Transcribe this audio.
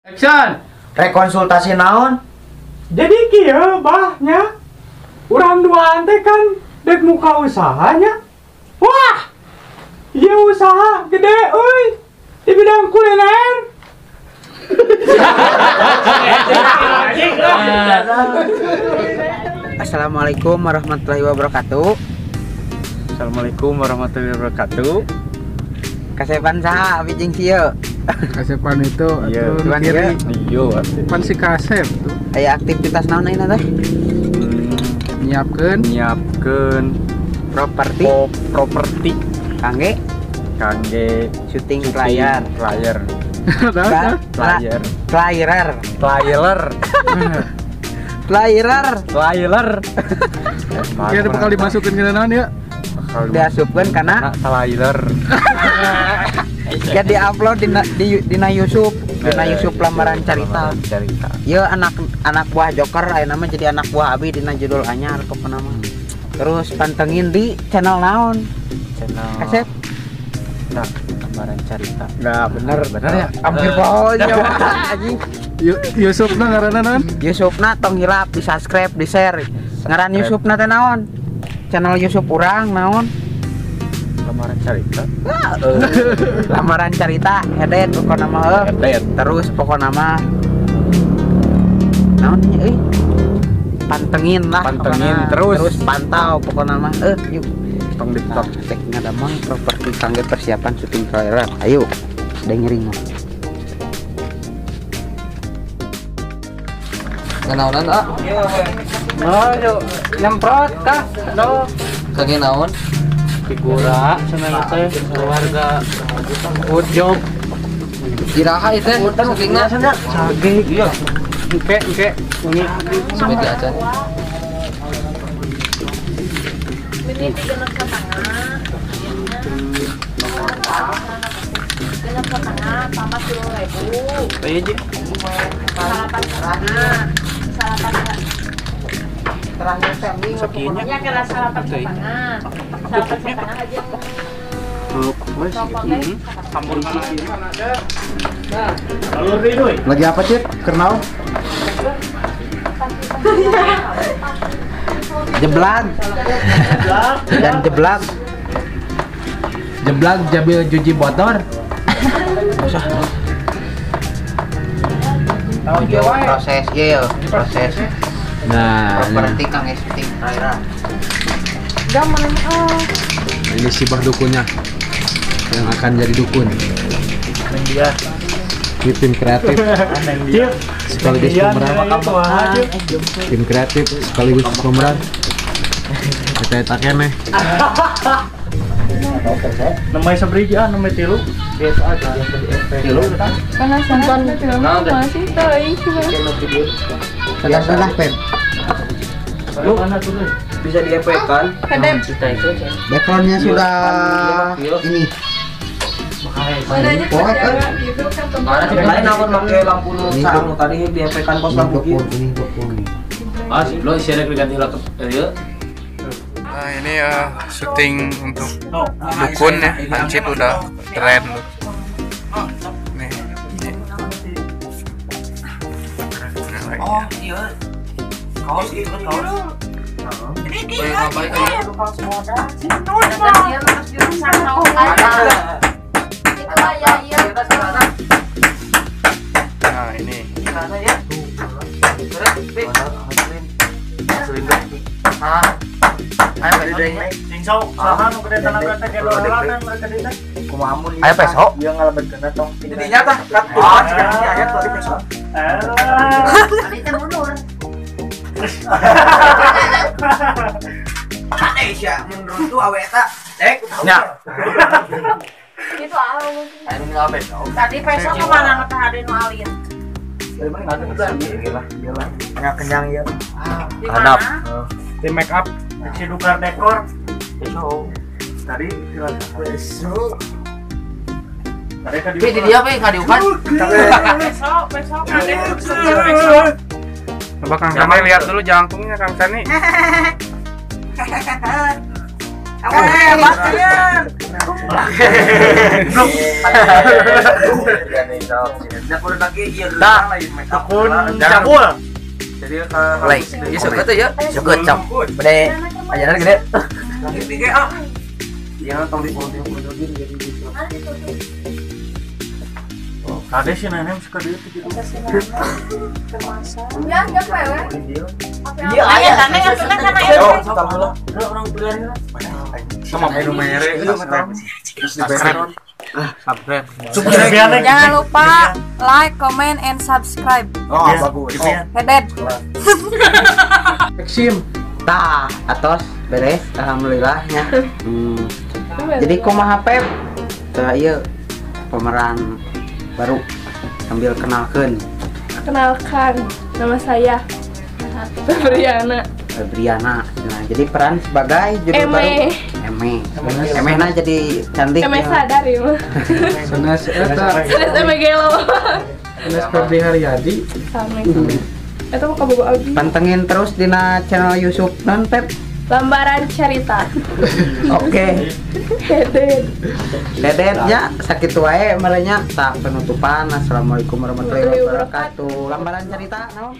Action. Rekonsultasi naon? Jadi kieu bah nya. Urang duaan teh kan dek muka usahanya. Wah. Ieu usaha gede euy di bidang kuliner. Assalamualaikum warahmatullahi wabarakatuh. Assalamualaikum warahmatullahi wabarakatuh. Kasepan saha abi jeung sieu? Kasepan itu Iya. atuh kiri. Iya, Pan si kasep tuh. Aya aktivitas naon ayeuna teh? Nyiapkeun nyiapkeun Properti properti kangge kangge syuting layar. Layar. Layar. Trailer. Trailer. Trailer. Trailer. Kira bakal dimasukin ke naon ya? Diasupkeun kana trailer. Ya diupload dina Yusuf, dina Yusuf lamaran carita. Ieu anak buah Joker ayeuna mah jadi anak buah abi dina judul anyar pokona mah. Terus pantengin di channel naon? Channel Kasep. Nah, lamaran carita. Nah, bener bener ya. Hampir pokoknya anjing. Yusufna ngaranna naon? Yusufna tong hilap di subscribe, di share. Ngaran Yusufna teh naon? Channel Yusuf urang naon? Lamaran carita. Lamaran carita hedet pokona mah. Terus pokona mah naon nya euy? Pantengin lah. Pantengin terus. Terus pantau pokona mah. Yuk. Tong di top. Tek ngadamang properti kangge persiapan syuting trailer. Ayo, dengerin mah. Naonan ah? Oh, yuk nyemprot kah? Do. Kangge naon? Figura cenah teh keluarga good job. Iraha ieu teh syutingna? Sage iya. Engke engke ini sampai di acan. Ini 3,5. 3,5 tambah 10.000. Ayo, Ji. 8,5. 8,5. Sakinya. Ya kira 8,5. 8,5 aja. Lagi apa, Cip? Kenal? Jeblag. Dan jeblak. Jeblak jabil cuci motor. Proses ieu, proses. Nah, properti kangge syuting trailer. Ini si bah dukunnya yang akan jadi dukun. Dia. Ini tim kreatif sekaligus pemeran. Tim kreatif sekaligus pemeran. Kita keneh. Namanya sabriji ah, namanya tilu. Biasa aja. Tilu kan? Penasaran masih teuing Biasa lah, Pep. Lu mana tuh? Bisa di EP kan? Backgroundnya sudah ini. Lain namun pakai lampu nu tadi di EP kan pos lampu kieu. Ah, lo share ganti laptop ieu. Nah, ini ya syuting untuk dukun ya, Hansip udah keren loh. Nih. Oh, iya. Kaos itu kan kaos. Nah, ini. Ayo peso. Dia ngalebetkeun tong. Didinya tah kat sekarang aya tadi peso. Tadi teh mundur. Aneh sia mundur tuh awe eta. Dek. Nya. Itu awe. Tadi peso kemana nu teh ade nu alin? Gila, kenyang ya. Di mana? Di make up, si dukar dekor. Besok. Tadi besok. Tadi kan di dia pe kadiukan. Besok, besok kade besok. Coba Kang Sani lihat dulu jangkungnya Kang Sani. Hebat Dukun cabul. Like, iya suka tuh ya. Suka cap. Bade ajaran gede. Iya, tong di gitu. Ada sih nenek suka dia tuh gitu. Ya, enggak wewe. Iya, aya nenek kan aya. Orang kuliah sama minum mere. Subscribe. Jangan lupa like, comment, and subscribe. Oh, bagus. Hedet. Eksim. Tah, atos beres alhamdulillah nya. Jadi kumaha Pep? Tah ieu pemeran baru sambil kenalkeun. Kenalkan, nama saya Febriana. Febriana. Nah, jadi peran sebagai judul baru Eme. Eme na jadi cantik. Eme sadar ya mah. Sanes eta. Sanes Eme gelo. Sanes Febri Haryadi. Same. Eta mah kabogo abdi. Pantengin terus dina channel YouTube non Pep. Lambaran Cerita. Oke. Dedet. Dedet ya sakitu wae merenya tak penutupan. Assalamualaikum warahmatullahi wabarakatuh. Lambaran Cerita naon?